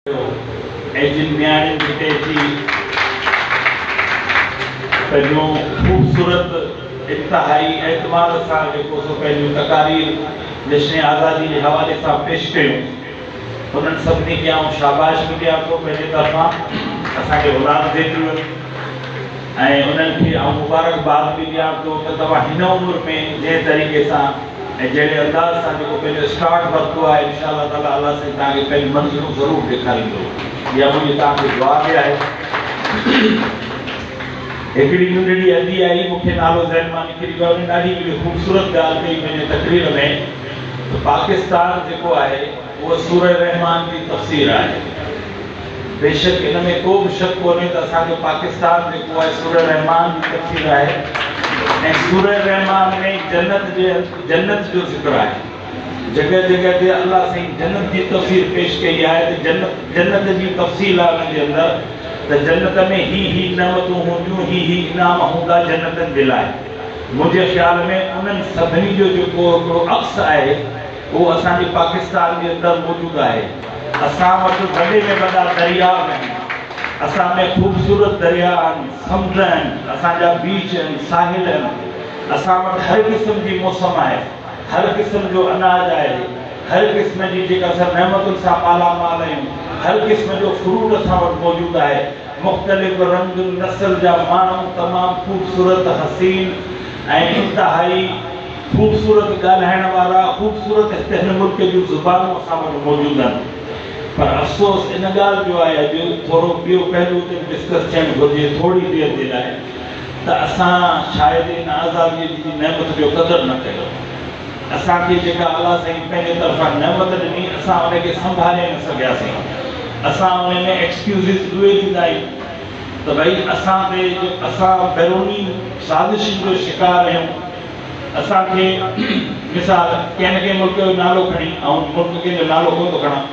۽ جن نياڻين هتي اچي پنهنجون خوبصورت انتهائي اعتماد سان جيڪو سو پنهنجون تقارير جشن آزادي جي حوالي سان پيش ڪيون انهن سڀني کي آئون شاباش به ڏيان ٿو پنهنجي طرفان اسان جي اولاد جيتريون ۽ انهن کي آئون مبارڪباد به ڏيان ٿو ته توهان هن عمر ۾ جنهن طريقي سان ۽ جهڙي انداز سان جيڪو پنهنجو اسٽارٽ ورتو آهي انشاء الله تعالي الله سائين توهان کي پنهنجون منزلون ضرور ڏيکاريندو اها منهنجي توهان کي دعا به آهي. هڪڙي ننڍڙي ادي آئي مون کي نالو ذهن مان نڪري ويو ان ڏاڍي هڪڙي خوبصورت ڳالهه ڪئي پنهنجي تقرير ۾ ته پاڪستان جيڪو آهي اهو سوره رحمان جي تفسير آهي. بيشڪ ان ۾ ڪو به شڪ ڪونهي ته اسان جو پاڪستان جيڪو آهي سوره رحمان جي تفسير آهي ۽ سوره رحمان ۾ جنت جي جنت جو ذڪر آهي جڳهه جڳهه تي الله سائين جنت جي تفسير پيش ڪئي آهي ته جنت جنت جي تفصيل آهي ان جي اندر ته جنت ۾ هي هي نعمتون هونديون هي هي انعام هوندا جنتن جي لاء منهنجي خيال ۾ انهن سڀني جو جيڪو هڪڙو عڪس آهي اهو اسان جي پاڪستان جي اندر موجود آهي. اسان وٽ وڏي ۾ وڏا درياء آهن، اسان ۾ خوبصورت درياء آهن، سمنڊ آهن، اسان جا بيچ آهن، ساحل آهن، اسان وٽ هر قسم جي موسم آهي، هر قسم جو اناج آهي، هر قسم جي جيڪا اسان نعمتن سان مالا مال آهيون، هر قسم جو فروٽ اسان وٽ موجود آهي، مختلف رنگ نسل جا ماڻهو تمام خوبصورت، حسين ۽ انتهائي خوبصورت ڳالهائڻ وارا خوبصورت هت هن ملڪ جون زبانون اسان وٽ موجود آهن پر افسوس ان ڳالهه جو آهي اڄ ٿورو ٻيو پهلو تي به ڊسڪس ٿيڻ گهرجي ٿوري دير جي لاء ته اسان شايد ان آزادي جي نعمت جو قدر نه ڪيو اسان کي جيڪا الله سائين پنهنجي طرفان نعمت ڏني اسان ان کي سنڀالي نه سگهياسين اسان ان ۾ ايڪسڪيوزز اهي ڏيندا آهيون ته ڀئي اسان تي اسان بيروني سازشن جو شڪار آهيون اسان کي مثال ڪنهن نه ڪنهن ملڪ جو نالو کڻي آئون ملڪ ڪنهن جو نالو ڪونه ٿو کڻان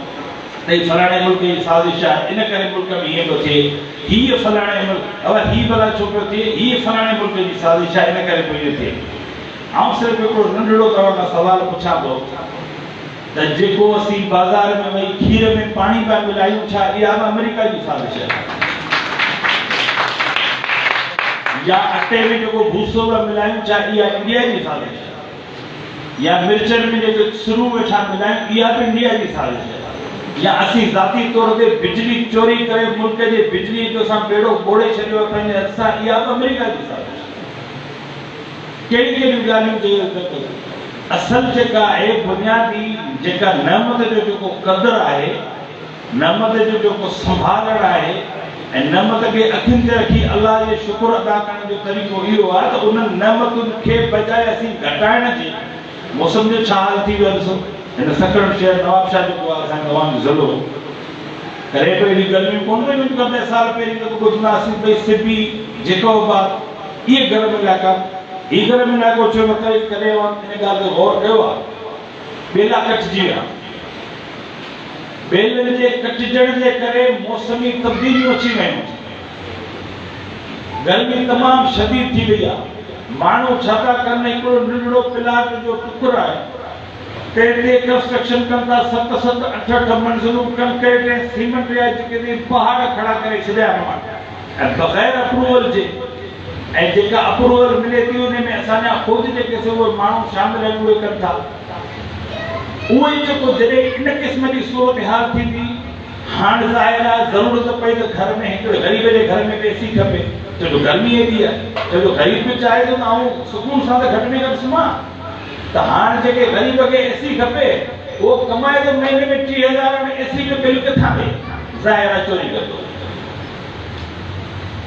ته هي فلاڻي ملڪ جي سازش آهي ان ڪري ملڪ ۾ هيئن پيو ٿئي هيء فلاڻي ملڪ ابا هي ڀلا ڇو پيو ٿئي هيء فلاڻي ملڪ جي سازش آهي ان ڪري پيو ائين ٿئي آئون صرف هڪڙو ننڍڙو توهان کان سوال پڇان ٿو ته جيڪو اسين بازار ۾ وئي کير ۾ پاڻي پيا ملايون ڇا اها به آمريڪا جي سازش آهي يا اٽي ۾ جيڪو ڀوسو پيا ملايون ڇا اها انڊيا جي سازش آهي يا مرچن ۾ جيڪي سرون ويٺا ملايون اها به انڊيا جي سازش آهي يا اسين ذاتي طور تي بجلي چوري ڪري ملڪ جي بجلي جو اسان ٻيڙو ٻوڙي ڇڏيو آهي پنهنجي هٿ سان اها به آمريڪا جي سازش آهي. ڪهڙيون ڪهڙيون ڳالهيون چيون اصل جيڪا آهي بنيادي جيڪا نعمت جو جيڪو قدر آهي، نعمت جو جيڪو سنڀالڻ آهي ۽ نعمت کي اکين تي رکي الله جي شڪر ادا ڪرڻ جو طريقو اهو آهي ته انهن نعمتن کي بجاء اسين گهٽائڻ جي موسم جو ڇا حال ٿي ويو آهي ڏسو هن سڪرنڊ شهر نوابشاهه جيڪو آهي اسان جو عوام جو ضلعو ڪڏهن به اهڙيون گرميون ڪونه رهيون آهن ڏهه سال پهرين جيڪو ٻڌندا هئاسين ڀئي سبي جيڪب آباد اهي گرم علائقا، هي گرم علائقو ڇو نه ڪري ڪڏهن اوهان ان ڳالهه تي غور ڪيو آهي؟ ٻيلا ڪٽجي ويا. ٻيلن جي ڪٽجڻ جي ڪري موسمي تبديليون اچي ويون. گرمي تمام شديد ٿي وئي آهي. ماڻهو ڇا ٿا ڪن هڪڙو ننڍڙو پلاٽ جو ٽڪر آهي تنهن تي ڪنسٽرڪشن ڪن ٿا ست ست اٺ اٺ منزلون ڪنڪريٽ ۽ سيمنٽ جا جيڪي پهاڙ کڙا ڪري ڇڏيا آهن ماڻهن. ۽ بغير اپروول جي ۽ جيڪا اپروول ملي ٿي ان ۾ اسان جا خود جيڪي سي اهي ماڻهو شامل آهن اهي ڪن ٿا اهو ئي جيڪو جڏهن ان قسم جي صورتحال ٿيندي هاڻ ظاهر آهي ضرورت پئي ته گهر ۾ هڪڙي غريب جي گهر ۾ به اي سي کپي ڇو جو گرمي ايڏي آهي ڇو جو غريب به چاهي ٿو ته آئون سڪون سان ته گهٽ ۾ گهٽ سمهان ته هاڻ جيڪي غريب کي اي سي کپي اهو ڪمائي ٿو مهيني ۾ 30,000 ۾ اي سي جو بل ڪٿان ڏئي ظاهر آهي چوري ڪندو.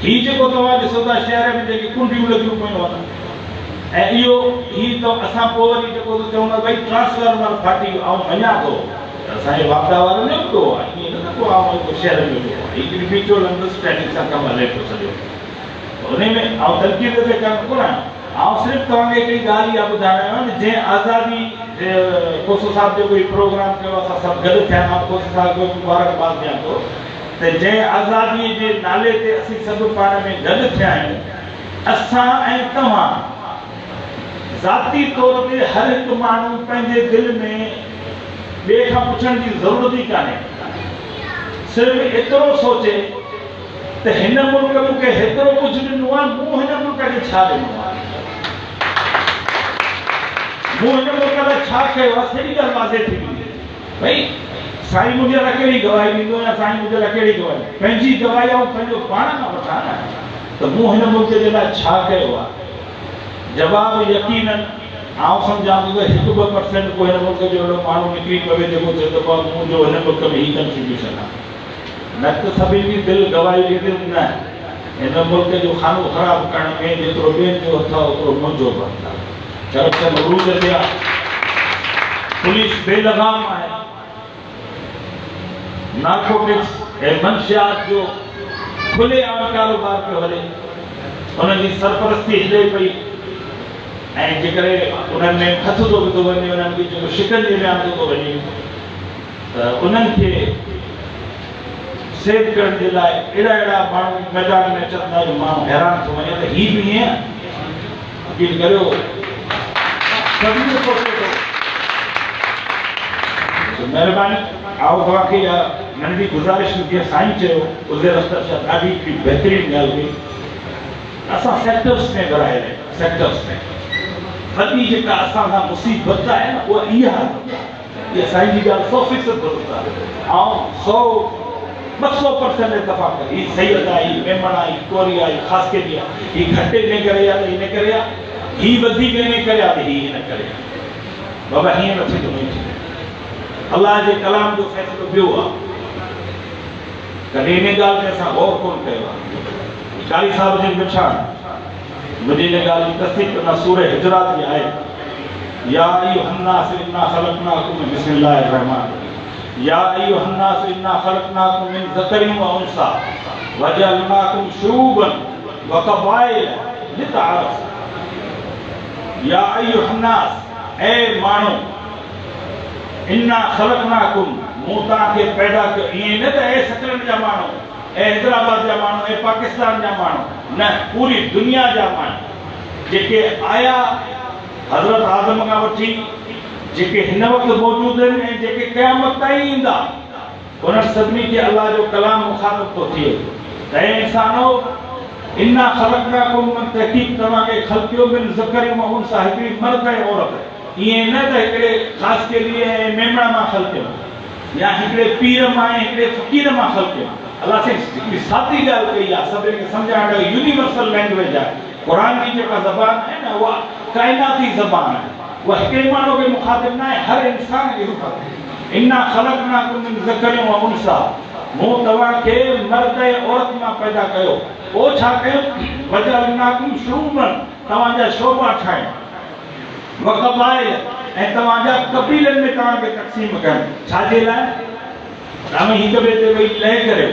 هي جيڪو توهان ڏسو ٿا شهر ۾ جيڪي ڪنڊيون لڳيون پيون آهن ۽ اهو هي ته اسان پوء وري جيڪو ته چون ٿا ڀئي ٽرانسفارمر ڦاٽي ويو آئون مڃان ٿو ته اسان جي واپڊا وارن جو به ڏوهه آهي ائين نه ته ڪو آئون ڪو شهر جو ڏوهه آهي هي هڪڙي ميوچوئل انڊرسٽينڊنگ سان ڪم هلي پيو سڄو انهي ۾ آئون تنقيد تي ڪرڻ ڪونه آهيان آئون صرف توهان کي هڪڙي ڳالهه اها ٻڌائڻ آيو آهيان ته جنهن آزادي کوسو صاحب جيڪو هي پروگرام ڪيو اسان سڀ گڏ ٿيا آهيون آئون کوسو صاحب کي مبارڪباد ڏيان ٿو ته جنهن آزاديء جي نالي تي اسين سڀ پاڻ ۾ گڏ ٿيا آهيون، اسان ۽ توهان ذاتي طور تي هر هڪ ماڻهو پنهنجي دل ۾ ٻئي کان پڇڻ جي ضرورت ئي ڪانهي. صرف ايترو سوچي ته هن ملڪ مون کي هيترو ڪجهه ڏنو آهي، مون هن ملڪ کي ڇا ڏنو آهي؟ مون هن ملڪ لاء ڇا ڪيو آهي؟ سڄي ڳالهه واضح ٿي ويندي. ڀئي سائين منهنجي لاء ڪهڙي گواهي ڏيندو يا سائين منهنجي لاء ڪهڙي گواهي؟ پنهنجي گواهي آئون پنهنجو پاڻ کان وٺان نه ته مون هن ملڪ جي لاء ڇا ڪيو آهي؟ جواب يقينن آئون سمجهان ٿو ته هڪ ٻه پرسينٽ ڪو هن ملڪ جو اهڙو ماڻهو نڪري پوي جيڪو چئي ته بابا منهنجو هن ملڪ ۾ هي ڪنٽريبيوشن آهي. نه ته سڀني جي دل گواهي ڏيندي نه هن ملڪ جو خانو خراب ڪرڻ ۾ جيترو ٻين جو هٿ آهي اوترو منهنجو به هٿ آهي. ڪرپشن عروج تي آهي. پوليس بي لغام آهي. نارڪوٽڪس ۽ منشيات جو کلي عام ڪاروبار پيو هلي، انهن جي سرپرستي هلي پئي ۽ جيڪڏهن انهن ۾ هٿ ٿو وڌو وڃي، انهن کي جيڪو شڪنجي ۾ آندو ٿو وڃي ته انهن کي سيو ڪرڻ جي لاء اهڙا اهڙا ماڻهو ميدان ۾ اچن ٿا جو ماڻهو حيران ٿو وڃي ته هي به ائين اپيل ڪريو سڀني جو سوچي ٿو سو مهرباني آئون توهان کي اها ننڍڙي گذارش ٿو جيئن سائين چيو عزير اختر شاهه ڏاڍي هڪڙي بهترين ڳالهه ڪئي اسان سيڪٽرس ۾ ورهايل آهيون سيڪٽرس ۾ وڏي جيڪا اسان سان مصيبت آهي نه اها اها آهي اها سائين جي ڳالهه سو فيصد درست آهي. آئون سو 200 پرسنٽ اتفاق ڪريان. هي سيد آهي، هي ميمڻ آهي، هي ڪوري آهي، هي خاصخيلي آهي، هي گهٽ انهي ڪري آهي ته انهي ڪري آهي، هي وڌيڪ انهي ڪري آهي ته هي ان ڪري آهي. بابا هيئن نه ٿيندو منهنجي. الله جي ڪلام جو فيصلو ٻيو آهي. ڪڏهن انهي ڳالهه تي اسان غور ڪونه ڪيو آهي. قاري صاحب جن ويٺا آهن. منهنجي ان ڳالهه جي تصديق ڪندا سوره حجرات جي آيت يا ايها الناس انا خلقناڪم من بسم الله الرحمن الرحيم يا ايها الناس انا خلقناڪم من ذڪر و انثي وجعلناڪم شعوبا وقبائل لتعارفوا يا ايها الناس اي ماڻهو انا خلقناڪم مون توهان کي پيدا ڪيو ائين نه ته اي سڪرنڊ جا ماڻهو اي حيدرآباد جا ماڻهو، اي پاڪستان جا ماڻهو نه، پوري دنيا جا ماڻهو جيڪي آيا حضرت آدم کان وٺي جيڪي هن وقت موجود آهن ۽ جيڪي قيامت تائين ايندا انهن سڀني کي الله جو ڪلام مخاطب ٿو ٿئي ته اي انسانو! انا خلقناڪم من تحقيق توهان کي خلقيو من ذڪر و انثيٰ هڪڙي مرد ۽ عورت ائين نه ته هڪڙي خاصخيلي ۽ ميمڻ مان خلقيو. يا هڪڙي پير مان ۽ هڪڙي فقير مان خلقيو. الله سائين هڪڙي سادي ڳالهه ڪئي آهي سڀني کي سمجهائڻ لاء يونيورسل لينگويج آهي. قرآن جي جيڪا زبان آهي نه اها ڪائناتي زبان آهي. اها هڪڙي ماڻهو کي مخاطب ناهي هر انسان کي مخاطب. انا خلقناڪم من ذڪر و انثيٰ مون توهان کي مرد ۽ عورت مان پيدا ڪيو. پوء ڇا ڪيم؟ وجعلناڪم شعوبا توهان جا شعبا ٺاهيم. وقبائل ۽ توهان جا قبيلن ۾ توهان کي تقسيم ڪيم، ڇا جي لاء؟ ته اوهين هڪ ٻئي تي ويهي لئه ڪريو،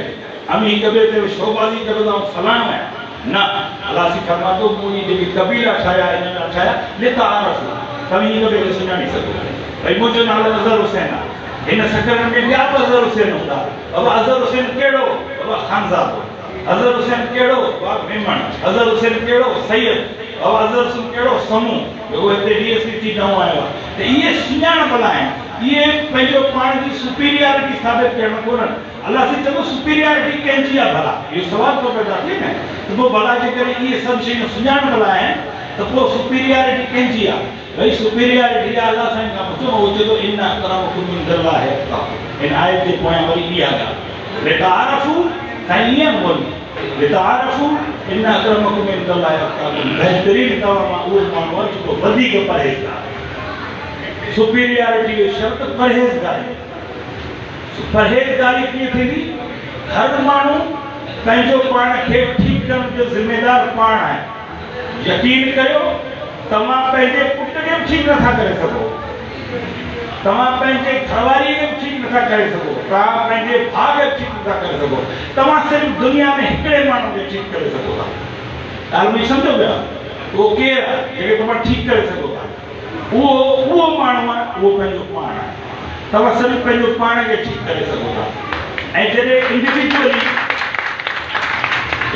اوهين هڪ ٻئي تي شوبازي ڪريو ته آئون فلاڻو آهيان. نه، الله سائين فرمائي ٿو، مون اهي جيڪي قبيلا ٺاهيا، ان لاء ٺاهيا، لتعارفوا، ته اوهين هڪ ٻئي کي سڃاڻي سگهو. ڀئي منهنجو نالو اظهر حسين آهي. هن سڪرنڊ ۾ ٻيا به اظهر حسين هوندا. بابا اظهر حسين ڪهڙو؟ بابا خانزادو. اظهر حسين ڪهڙو؟ بابا ميمڻ. اظهر حسين ڪهڙو؟ سيد. بابا اظهر حسين ڪهڙو؟ سمون. جيڪو هتي ڊي ايس پي ٿي نئون آيو آهي. ته اهي سڃاڻپ لاء آهن. اهي پنهنجو پاڻ جي سپيريارٽي ثابت ڪرڻ ڪونهن. الله سائين چوندو سپيريارٽي ڪنهن جي آهي ڀلا؟ اهو سوال ٿو پيدا ٿئي نه ته پوء ڀلا جيڪڏهن اهي سڀ شيون سڃاڻپ لاء آهن ته پوء سپيريارٽي ڪنهن جي آهي؟ ڀئي سپيريارٽي آهي الله سائين کان پڇو اهو چئي ٿو ان اڪرمڪم عند الله اتقاڪم. هن آيت جي پويان وري اها ڳالهه. لتعارفوا سائين ائين مولوي لتعارفوا ان اڪرمڪم عند الله اتقاڪم بهترين توهان مان اهو ماڻهو آهي جيڪو وڌيڪ پرهيزگار آهي. سپيريارٽي جو شرط پرهيزگاري. پرهيزگاري ڪيئن ٿيندي؟ هر ماڻهو پنهنجو پاڻ کي ٺيڪ ڪرڻ جو ذميدار پاڻ آهي. يقين ڪريو توهان پنهنجي پٽ کي به ٺيڪ نٿا ڪري سگهو. توهان پنهنجي گهرواريء کي به ٺيڪ نٿا ڪري سگهو، توهان پنهنجي ڀاء کي به ٺيڪ نٿا ڪري سگهو، توهان صرف دنيا ۾ هڪڙي ماڻهو کي ٺيڪ ڪري سگهو ٿا. ڳالهه منهنجي سمجهو پيا؟ اهو ڪير آهي جنهن کي توهان ٺيڪ ڪري سگهو ٿا؟ اهو اهو ماڻهو آهي، اهو پنهنجو پاڻ آهي. توهان صرف پنهنجو پاڻ کي ٺيڪ ڪري سگهو ٿا ۽ جڏهن انڊيويجوئلي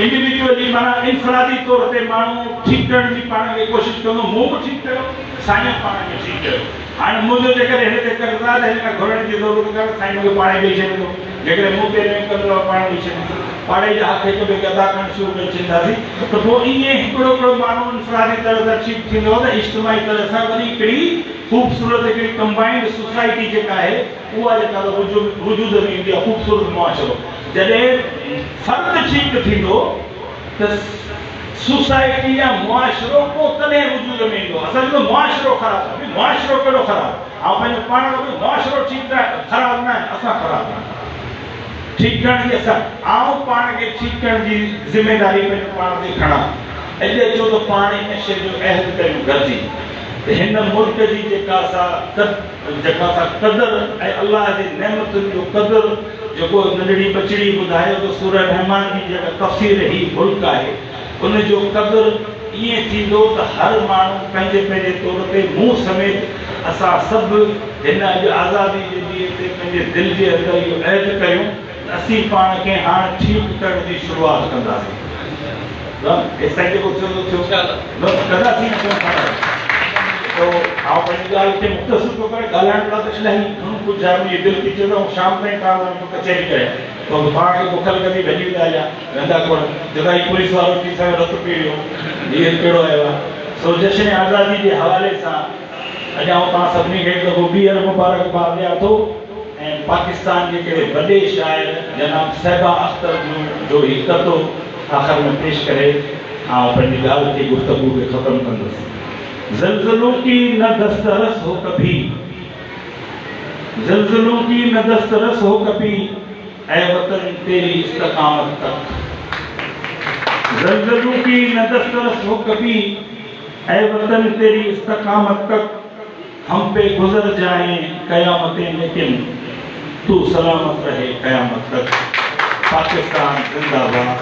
Individually معنيٰ انفرادي طور تي ماڻهو ٺيڪ ڪرڻ جي پاڻ کي ڪوشش ڪندو، مون به ٺيڪ ڪيو، سائينء پاڻ کي ٺيڪ ڪيو. هاڻي منهنجو جيڪڏهن هن تي قرض آهي ته هن کان گهرڻ جي ضرورت ڪانهي، سائين مون کي پاڻهي ڏئي ڇڏيندو. جيڪڏهن مون تي رحم ڪندو آئون پاڻ ڏئي ڇڏيندس. پاڙي جا حق هڪ ٻئي کي ادا ڪرڻ شروع ڪري ڇڏينداسين ته پوء ائين هڪڙو هڪڙو ماڻهو انفرادي طرح سان ٺيڪ ٿيندو ته اجتماعي طرح سان وري هڪڙي خوبصورت هڪڙي ڪمبائنڊ سوسائٽي جيڪا آهي اها جيڪا ته وجود ۾ ايندي آهي خوبصورت معاشرو جڏهن فرد ٺيڪ ٿيندو ته سوسائٽي يا معاشرو پوء تڏهن وجود ۾ ايندو اسان چون ٿا معاشرو خراب آهي ڀئي معاشرو ڪهڙو خراب آئون پنهنجو پاڻ کان پڇان معاشرو ٺيڪ نه خراب نه آهي اسان خراب آهيون ٺيڪ ڪرڻ جي اسان آئون پاڻ کي ٺيڪ ڪرڻ جي ذميداري پنهنجو پاڻ تي کڻان اڄ اچو ته پاڻ ان شيء جو عهد ڪريون گڏجي ته هن ملڪ جي جيڪا سا جيڪا سا قدر ۽ الله جي نعمتن جو قدر جيڪو ننڍڙي ٻچڙي ٻڌايو ته سوره رحمان جي جيڪا تفسير هي ملڪ آهي ان جو قدر ائين ٿيندو ته هر ماڻهو پنهنجي پنهنجي طور تي مون سميت اسان سڀ هن اڄ آزادي جي ڏينهن تي پنهنجي دل جي اندر اهو عهد ڪريون ته اسين پاڻ کي هاڻ ٺيڪ ڪرڻ جي شروعات ڪنداسين. هيستائين جيڪو ٿيو سو ٿيو. ڪنداسين نه ڪيون ٿا. تو آئون پنهنجي ڳالهه کي مختصر ٿو ڪريان. ڳالهائڻ لاء ته الاهي گهڻو ڪجهه آهي. منهنجي دل ٿي چئي ته آئون شام تائين توهان سان ويٺو ڪچهري ڪريان. پر پاڻ کي بک لڳندي ڀڄي ويندا هليا ويندا ڪونه. جدا هي پوليس وارو اچي اسان جو رت پي ويو. هي ڪهڙو آيو آهي. سو جشن آزادي جي حوالي سان اڄ آئون توهان سڀني کي هڪ دفعو ٻيهر مبارڪباد ڏيان ٿو ۽ پاڪستان جي هڪڙي وڏي شاعر جناب صهبا اختر جو هي قطعو آخر ۾ پيش ڪري آئون پنهنجي ڳالهه کي گفتگو کي ختم ڪندس. زلزلون ڪي نه دسترس هو ڪڀي زلزلون ڪي نه دسترس هو ڪڀي اي وطن تيري استقامت تڪ زلزلون ڪي نه دسترس هو ڪڀي اي وطن تيري استقامت تڪ هم پي گذر جائين قيامتين ليڪن تو سلامت رهي قيامت تڪ پاڪستان زنده باد.